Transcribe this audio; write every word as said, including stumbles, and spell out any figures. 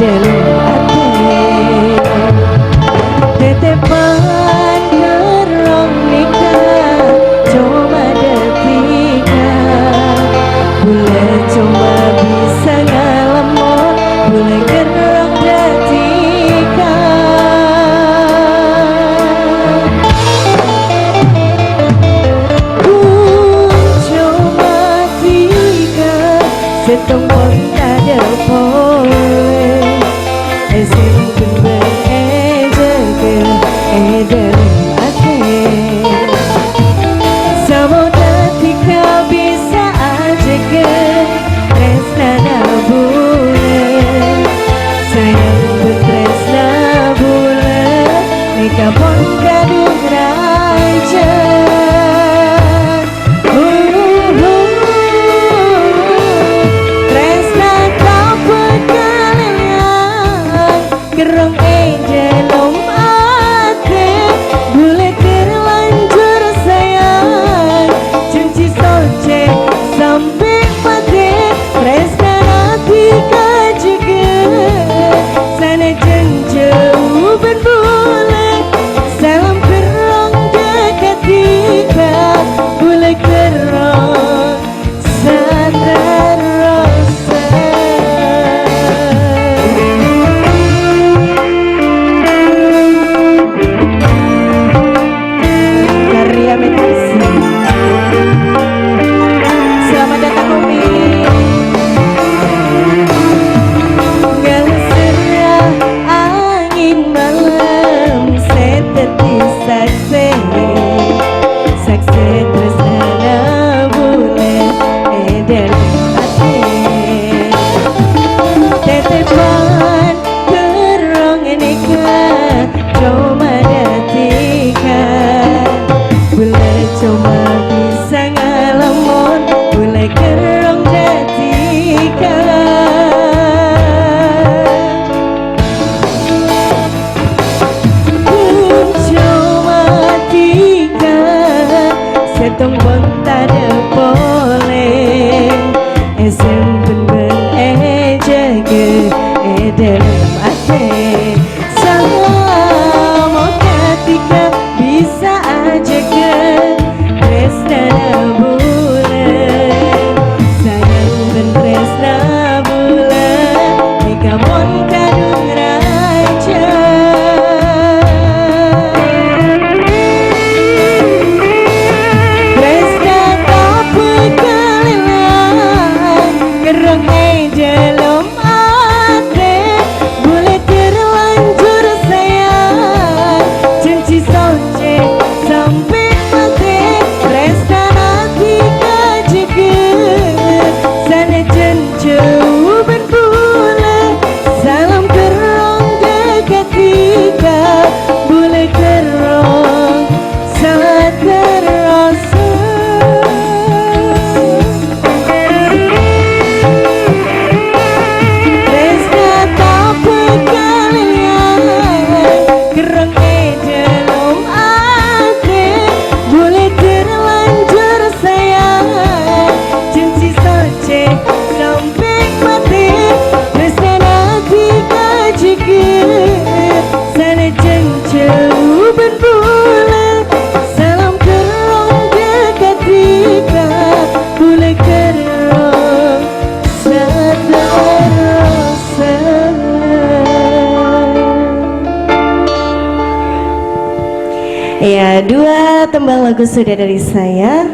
Dâlem atè. Tètèpan kerrong nèka coma dâtèka. Bulâ coma bisa ngalamon, bulâ kerrong dâtèka. Coma dâtèka, sèttong pon tadâ' polè. Èsèmpen bân èjâgâ è dâlem atè. Samo dâtèka bisa ajâgâ trèsnana bulâ. Sayang bân trèsna bulâ nèka pon kadhung rajâ. Trèsna ta' bhâkal èlang, kerrong è dâlem atè. Bulâ terlanjur sayang, janji socè sampè' matè. Trèsna dâtèka jâgâ, sanajjân jâu bân bulâ. Salam kerrong dâ' dâtèka, bulâ kerrong saterrossa. Karya Meditasi. Selamat datang, Umi. Ngalesserra angèn malem sè dâddhi saksè. Saksè trèsnana bulâ è dâlem atè. Tètèpan kerrong nèka coma dâtèka. Bulâ coma bisa ngalamon, bulâ kerrong dâtèka. Coma dâtèka, sèttong pon tadâ' polè. Èsèmpen bân èjâgâ è dâlem atè. Samo dâtèka bisa ajâgâ trèsnana bulâ. Sayang bân trèsna bulâ nèka pon kadhung rajâ. Trèsna ta' bhâkal èlang, kerrong è dâlem atè. Bulâ terlanjur sayang, janji socè sampè' matè. Trèsna dâtèka jâgâ, sanajjân jâu bân bulâ. Salam kerrong dâ' dâtèka, bulâ kerrong saterrossa. Trèsna ta' bhâkal èlang, kerrong è dâlem atè. Bulâ terlanjur sayang, janji socè sampè' matè. Trèsna dâtèka jâgâ, sanajjân jâu bân bulâ. Salam kerrong dâ' dâtèka, bulâ kerrong saterrossa. Ya, dua tembang lagu sudah dari saya.